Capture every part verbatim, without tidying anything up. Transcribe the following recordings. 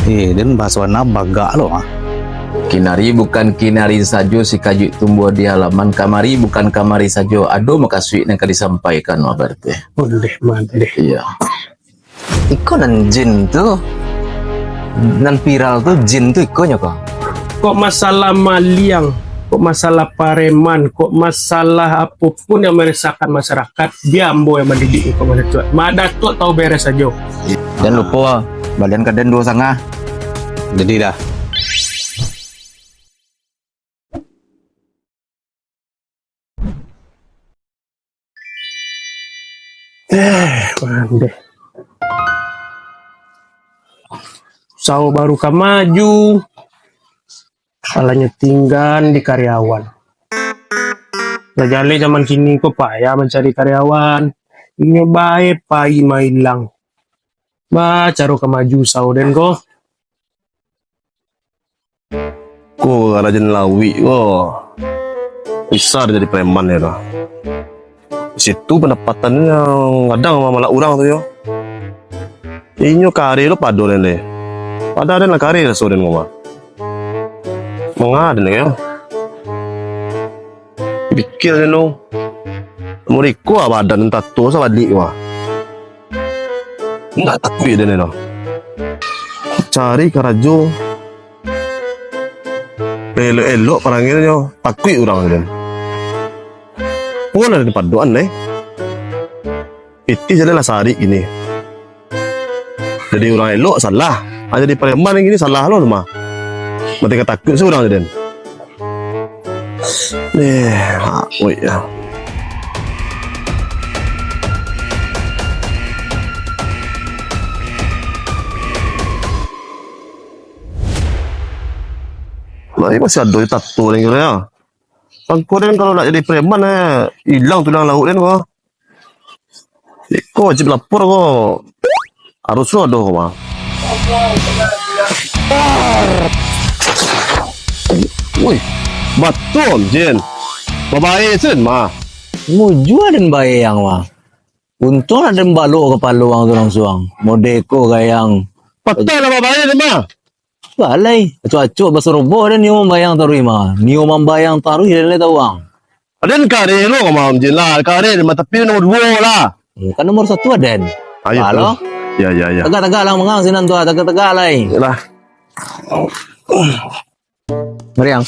Eh, den bahaso bana bagak lo, ah. Kinari bukan kinari sajo, sikajuik tumbuah di halaman, kamari bukan kamari sajo, ado mukasuik nan ka disampaikan, Pak R T. Ondeh mandeh. Iyo. Iko nan jin tu, nan viral tu, jin tu ikonyo ko. Kok masalah maliang, kok masalah pareman, kok masalah apopun yang meresahkan masyarakat, bia ambo yang mandidik ko, Mak Datuak. Mak Datuak tahu beres sajo. Jan lupo, balian ka den duo sangah. Jadi dah. Eh, pandeh. Usaho baru ka maju, salahnyo tinggan di karyawan. Lah jaleh zaman kini ko payah mancari karyawan. Inyo bae pai mailang. Ba caro ka maju usaho den ko. Ko rajan lawik ko. Bisa jadi preman yo lah. Situ pendapatannyo gadang mamalak urang tu yo. Inyo kare lo pado den deh. Pado den lah kare raso den ko mah. Manga den yo. Pikir den lo. Muriko badan tato sabalik wah. Indak takuik den lo. Cari karajo. Elok-elok parangainyo, takuik urang den. Pulang dari padoan deh. Pitih jalan lah sarik gini. Jadi urang elok salah. Ah, jadi preman yang gini salah lo mah. Mati ka takuik se urang den. Eh, wait ya. Lai masih ado tato den kiro ya. Angko den kalau nak jadi preman eh, ilang tulang lauk den ko. Iko wajib lapor ko. Harus lo ado ko mah. Woi, batua Om Jin. Babae sen mah. Mujua den bae yang mah. Untuang lah den balok kapalo ang tu langsuang. Mode ko gayang. Patai lah babae den mah. Balai, acok-acok basarobo den nio mambayang taruih mah. Nio mambayang taruih den lai tau ang. Aden kare lo ka Om Jin lah, kare di mata pi nomor duo lah. Hmm, kan nomor satu aden. Ayo. Halo. Ya, ya, ya. Tagak-tagak lah mangang sinan tu, ah, tagak-tagak lai. Yalah. Mari ang.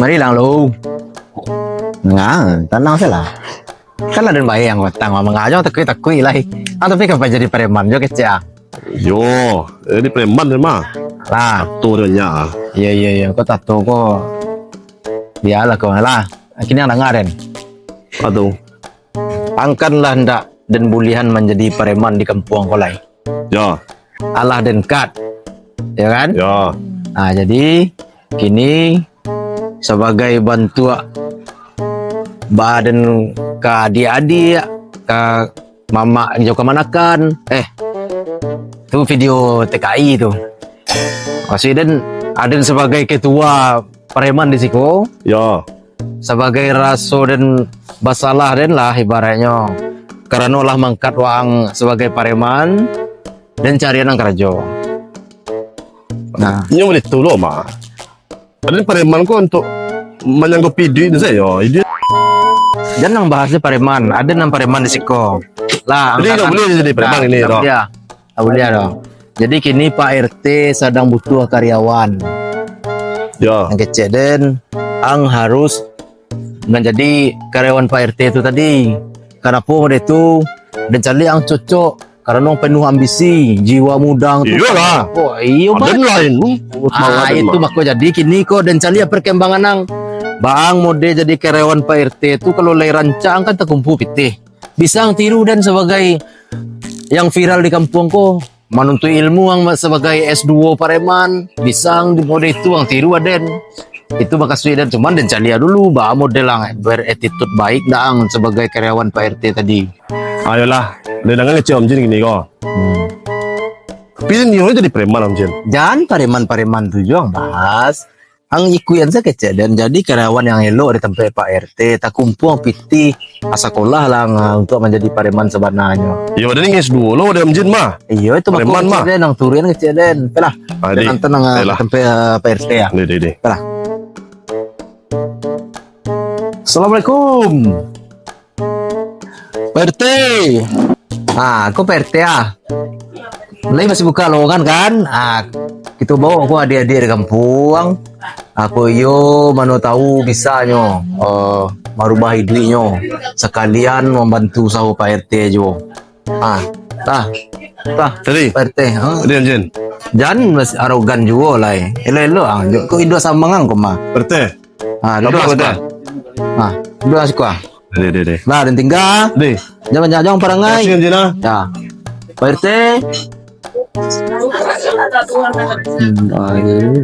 Mari lang lo. Nah, tanang salah. Kan aden bae ang batang mah mangajo takuik-takuik lai. Ah, tapi kan jadi preman jo kecek ah. Yo, jadi preman den mah. Lah. Tato den nyo. Iya, iya, iya. Ko tato ko. Bialah ko lah. Kini ang danga den. Aduh. Ang kan lah ndak den bulihan manjadi pareman di kampuang ko lai. Yo. Alah den kat. Yo kan? Yo. Nah, jadi kini sabagai bantuak ba den ka adiak-adiak, ka mamak jo kamanakan, eh, tu video T K I tu. Maksud den, aden sabagai ketua pareman di siko. Yo. Sabagai raso den basalah den lah ibaratnyo. Karano lah mangkat waang sabagai pareman, den carian ang karajo. Nah. Inyo buliah tu lo mah. Aden pareman ko untuak manyanggopi iduik tu sajo. Iduik. Jan nang bahas pareman, aden nang pareman di siko. Lah, jadi ang ndak buliah jadi pareman ini, doh. Ndak buliah doh. Jadi kini Pak R T sadang butuh karyawan. Yo. Ang kecek den, ang harus manjadi karyawan Pak R T tu tadi. Kanapo mode tu? Den caliak ang cocok. Karano penuh ambisi, jiwa muda ang tu. Iyolah. Oh, iyo, Pak. Aden lain. Ah, itu mako jadi kini ko den caliak perkembangan ang. Ba ang mode jadi karyawan Pak R T tu kalau lai rancak ang kan takumpu pitih. Bisa ang tiru den sabagai yang viral di kampuang ko. Manuntuik ilmu ang sabagai S duo pareman. Bisa ang di mode itu ang tiru aden. Itu bakasuik den, cuman den caliak dulu, ba model ang, beretitut baik ndak ang sabagai karyawan Pak R T tadi. Ayolah, den danga ngecek Om Jin kini ko. Hmm. Tapi nio jadi preman Om Jin. Jan pareman-pareman tu juo ang bahas. Ang ikuian sajo kecek den, jadi karyawan yang elok di tampek Pak R T, takumpuang pitih, asa sakolah lah ang, ah, untuak manjadi pareman sabananyo. Iyo, den ingin S duo lo dari Om Jin mah. Iyo, itu mako pareman kecek mah. Den, ang turuian kecek den. Ayolah. Ah, den di. Antan ang, ah, ayolah. Tampek, ah, Pak R T ya. Di, di, di. Ayolah. Assalamualaikum. Pak R T. Ah, ko Pak R T ah. Lai masih buka lowongan kan? Ah, kito bawa ko adiak-adiak di kampuang. Ah, ko iyo mano tahu bisanyo, eh, marubah iduiknyo. Sakalian mambantu usaho Pak R T juo. Ah, tah. Tah. Tadi. Pak R T, ha? Diam, Jin. Jan masih arogan juo lai. Elok-elok ah, ko indo samang ang ko mah. Pak R T. Ah, duduak siko. Ah, duduak siko ah. Deh, deh, deh. Lah, den tingga. Deh. Jan banyak-banyak parangai. Makasih, Jin, ah. Ya. Pak R T. Hmm, ah, iya, iya, iya.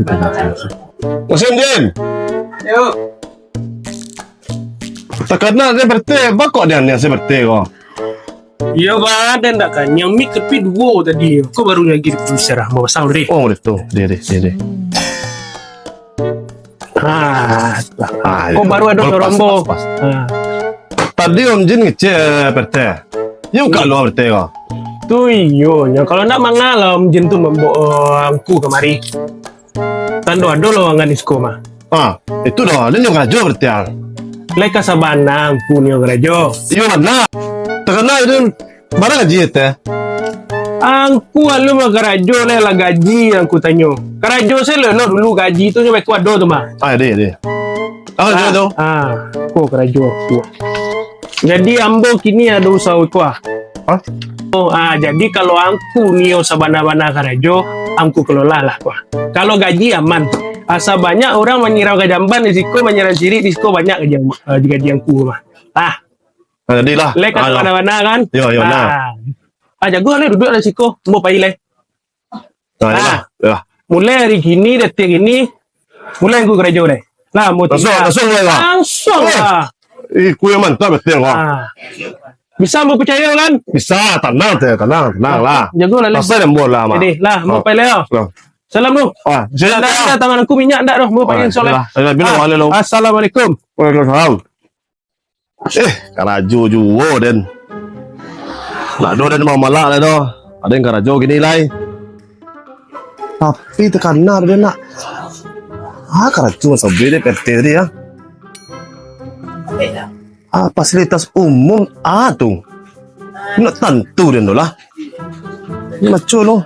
Makasih, Jin. Yo. Takana den Pak R T, baa kok den aniayo si Pak R T ko? Iyo, Bah, den ndak kanyang, mik tapi duo tadi. Ko baru lagi diputuskan, ah, mau pasang dulu deh. Oh, boleh tu. Deh, deh, deh, deh. Ah, ah, ko iyo. Baru ado pas, pas, sorombo. Pas, pas. Ah. Tadi Om Jin ngecek, eh, Pak R T. Yo, kalau Pak R T ko. Tu iyo nyo. Kalau ndak manga lah Om Jin tu mambaok, eh, angku kamari. Tando ado lowongan di siko mah. Ah, itu doh, den nio karajo Pak R T ah. Lai ka sabana angku nio karajo. Iyo bana. Takana itu bara gaji teh. Angku alun bakarajo lai lah gaji angku tanyo. Karajo se lo dulu gaji tu nyo beko ado tu mah. Ah, deh, deh. Ah, tu. Ah, ko karajo angku. Jadi ambo kini ado usaho ko ah. Hah? Oh, ah, jadi kalau angku nio sabana-bana karajo, angku kelola lah ko ah. Kalau gaji aman. Asa banyak urang manyirau ka jamban di siko, manyirau cirik di siko banyak gaji, ah, gaji angku mah. Ah. Ah, jadilah. Lai ka sabana-bana kan? Yo, yo, nah. Ah. Ah, jago lah duduak di siko, ambo pai lai. Nah, iyolah, iyolah. Mulai hari kini, detik kini, mulai angku karajo deh. Lah, mau langsung, tinggal. Langsung mulai lah. Langsung lah. Ih, ku yang mantap betul lah. Ah. Bisa mau percaya kan? Bisa, tenang teh, tenang, tenang lah. Jago lah, Leh. Pasal yang bola mah. Jadi lah, mau pai lah. Salam lu. Ah, siap, siap. Tangan aku minyak ndak doh, mau pai soalnya. Assalamualaikum. Waalaikumsalam. Eh, karajo juo den. Ndak ado den mamalak lai doh. Ado yang karajo kini lai. Tapi takana den nak. Ah, karajo sabe dek P T tadi ya. Ah, fasilitas umum ah tu. Nak tantu den tu lah. Ini maco lo.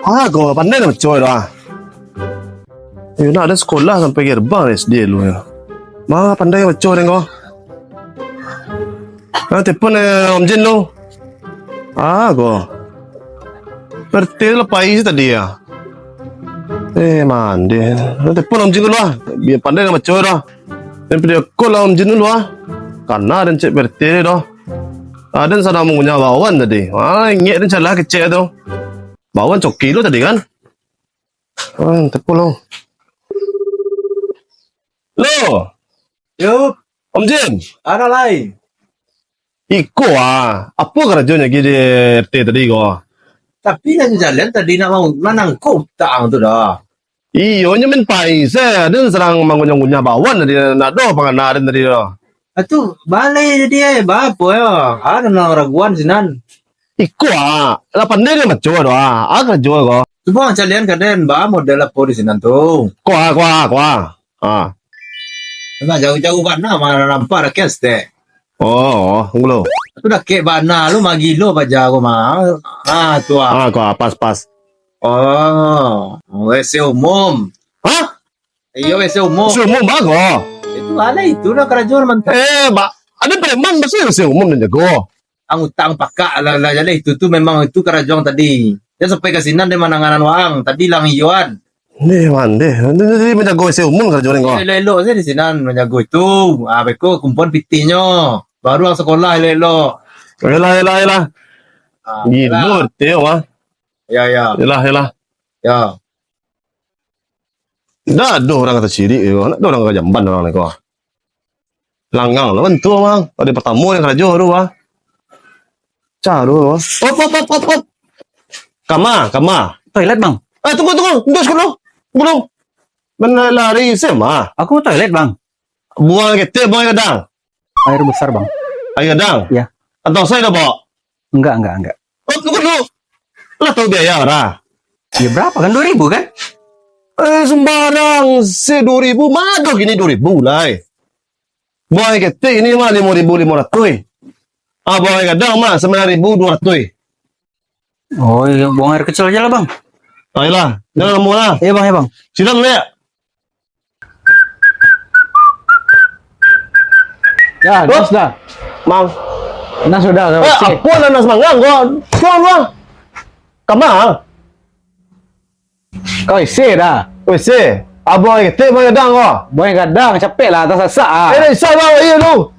Ah, ko pandai nak maco lo ah. Yo, nak ado sekolah sampai gerbang S D lu yo. Ma pandai maco den ko. Ah, telepon, eh, Om Jin lu. Ah, ko. Berarti lah pai tadi ya. Eh, mande. Telepon Om Jin lu ah. Bia pandai nak maco dah. Dan video call lah Om Jin lu ah. Kana den cek berarti dah. Ah, den sadang mangunyah bawan tadi. Ah, ingek den salah kecek tu. Bawan coki lu tadi kan? Ah, telepon lu. Lo. Yo. Om Jin. Ado lai. Iko ah, apo karajonyo agi di R T tadi ko? Tapi nan jalan tadi nak mau manangkok utang tu dah. Iyo, nyo main pai se, den sadang mangunyah-ngunyah bawan tadi, nak doh pangana den tadi doh. Atu balai jadi ai, ba apo yo? Ado nan raguan sinan. Iko ah, lah pandai den maco doh ah, ah karajo ko. Cubo ang calian ka den, ba model apo di sinan tu. Ko ah, ko ah, ko ah. Ah. Nah, jauh-jauh bana mah nampak dakek stek. Oh, oh, tunggu lo. Tu dakek bana lu mah gilo baja ko mah. Ah, tu ah. Ah, ko ah, pas, pas. Oh, W C umum. Hah? Iyo, W C umum. W C umum bago. Itu alai itu lah karajo mantap. Eh, ba, ado preman basi W C umum nan jago. Ang utang pakak lah, lah jaleh itu tu memang itu karajo ang tadi. Jan sampai ka sinan deh mananganan waang. Tadi lang iyoan. Deh, man, deh. Deh, deh, deh, manjago W C umum karajo den ko. Elok-elok se di sinan manjago itu. Ah, beko kumpuan pitihnyo. Baru ang sakolah elok-elok. Yalah, yalah, yalah. Ah, gilo yalah. Betul, ah. Ya, ya. Yalah, yalah. Ya. Ndak ado urang ka tacirik ko, ndak ado urang ka jamban urang ko. Langang lah bantu, Bang. Hari pertamo nan karajo tu, Bang. Caro, Bang. Op, op, op, op, op. Kama, kama. Toilet, Bang. Eh, tunggu, tunggu. Tunggu sekejap dulu. Belum. Manalari se mah. Aku mau toilet, Bang. Buang aia ketek, buang aia gadang. Air besar, Bang. Aia gadang? Iya. Atau saya dah bawa? Enggak, enggak, enggak. Oh, tunggu dulu. Lah tahu biaya lah. Ya, berapa kan? Dua ribu kan? Eh, sembarang. Se dua ribu, mah ado kini dua ribu lah, eh. Buang aia ketek ini mah lima ribu lima ratus, eh. Ah, buang aia gadang mah sembilan ribu dua ratus, eh. Oh, iya, buang air kecil aja lah, Bang. Ayolah, jangan lama lah. Iya, Bang, iya, Bang. Siram dulu ya. Ya, Nas dah. Mang. Nas sudah, eh, sudah. Apa lah Nas manggang kau? Kau lah. Kamang. Kau isi dah. Isi. Abang aia ketek, buang aia gadang kau. Buang aia gadang, capek lah, tasasak ah. Eh, dah isai bang, iya lu.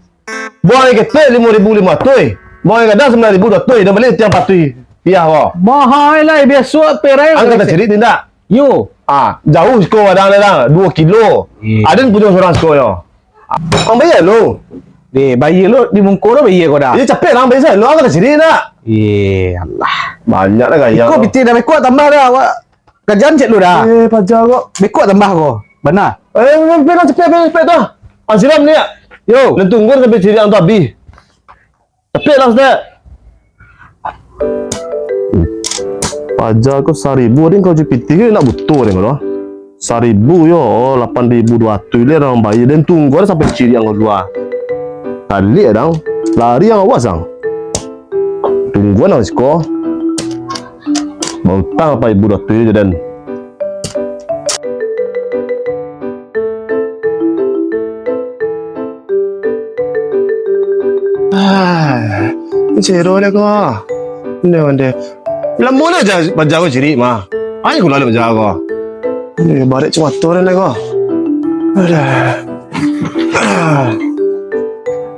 Buang aia ketek lima ribu lima ratus, eh. Buang aia gadang sembilan ribu dua ratus, eh. Dah bali tiang patuih. Pia kau. Mahal lah, biaso perai. Angkat tak cirik tindak? Yo. Ah, jauh siko gadang dah, dua kilo. Iya. Aden punyo surang siko yo. Ang bayia lu. Deh, bayia lu di mungko tu bayia kau dah. Iya, capek lah, ang bayia lu, angkat tak cirik tindak? Iya, Allah. Banyak lah gaya kau. Iko pitih dah bekuak tambah dah, awak. Kajan cek lu dah. Eh, paja kok. Bekuak tambah ko. Bana. Eh, pai lah, capek, capek, capek tu. Ah, siram ni, ya. Yo. Nan tunggu sampai cirik ang tu habis. Capek lah, Ustaz. Paja ko saribu, ding kau jo pitih ko nak butuh, ding, kalau. Saribu yo, lapan ribu dua ratus le urang bayia, den tunggu sampai cirik ang kalua. Talik dang, lari ang awas ang. Tungguan ang siko. Bautang apo ibu datu tu, den? Ah, cero le ko. Nde, nde. Lamo le ja-, paja ko cirik mah. Ai kula le paja ko. Nde, barek cumato le ko. Aduh. Ah.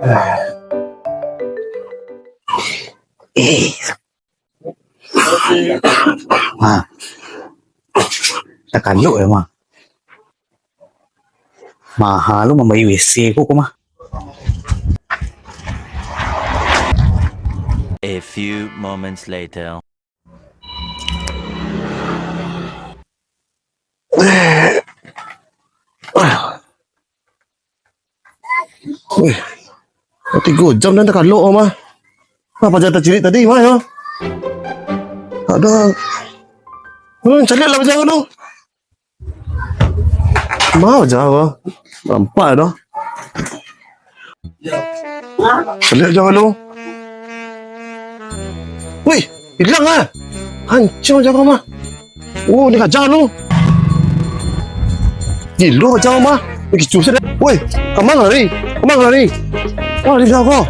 Ah. Eh. Ha. Takalok yo, mah. Mahal lo mambayia W C ko, ko mah. A few moments later. Weh, tigo jam den takalok, mah. Apo jan tacirik tadi, mah, yo? Ado. Hmm, caliak lah paja ko tu. Mah paja ko. Nampak dah. Caliak paja ko tu. Wih, ilang ah. Hancua paja ko mah. Oh, ni kaja lu. Gilo paja mah. Ni kicu se dah. Woi, kamang lari? Kamang lari? Wah, di belakang ko.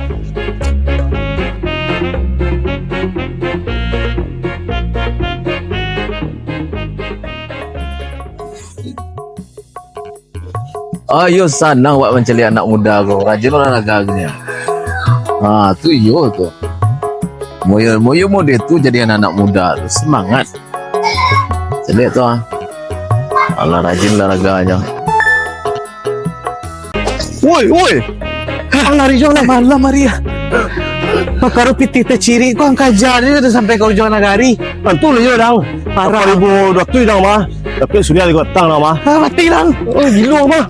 Ayo, sanang wak mancaliak anak muda ko, rajin olahraga agihnyo. Ha, tu iyo tu. Moyo, moyo mode tu jadi anak-anak muda tu, semangat. Caliak tu ah. Alah, rajin olahraganyo. Woi, woi. Ang lari jo lah. Malam hari ah. Pakaro pitih tacirik ko ang kaja jo tu sampai ka ujuang nagari. Tantu lah iyo, dang. Parah. Lapan ribu dua ratus dang mah. Tapi sudah di kotang dang mah. Ah, mati dang. Oh, gilo mah.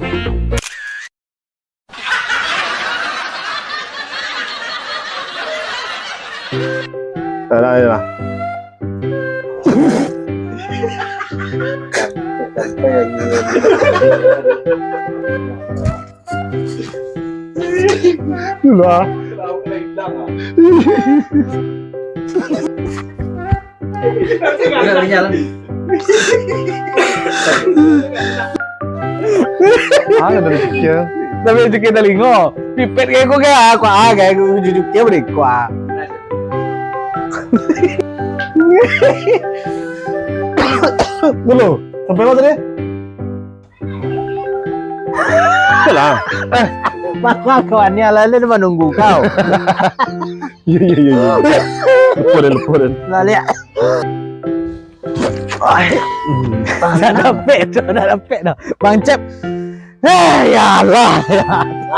Alah, alah. Itulah. Ah, dah dipikir. Tapi cukai talingo. Pipet kayak aku kayak aku ah kayak aku cukai berikut ah. Dulu, sampai mana tadi? Itulah. Mama kawan ni ala-ala dia menunggu kau. Iya, iya, iya, iya. Lupa dah, lupa dah. Lah, lihat. Nak dapet tu, nak dapet tu. Bang Cep. Eh, ya Allah.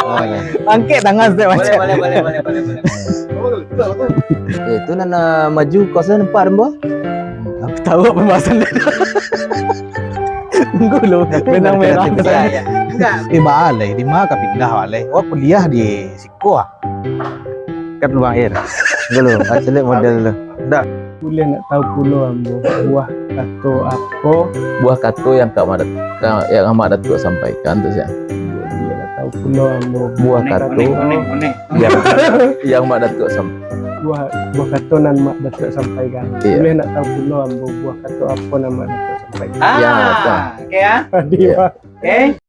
Oh, ya. Bangkit tangan, Ustaz, Bang Cep. Boleh, boleh, boleh, boleh, boleh, boleh. Eh, tu nan, ah, maju kos tu nampak, Rembo? Tahu apa bahasan dia? Tunggu lu, benang merah. Enggak. Eh, balai, di mana ka pindah balai? Wah, kuliah di siko ah. Kan Bang Ir. Dulu, asli model dulu. Dah. Buliah nak tahu pulo ambo buah kato apo? Buah kato yang Kak Mak Dat-, ka-, yang Mak Datuak sampaikan tu, sia. Buliah nak tahu pulo ambo Buah kato yang, yang Mak Datuak sam-, buah buah kato nan Mak Datuak sampaikan. Iya. Buliah nak tahu pulo ambo buah kato apo nan Mak Datuak sampaikan? Ya, Ah, dah. Oke ya. Tadi Iya. Pak. Oke.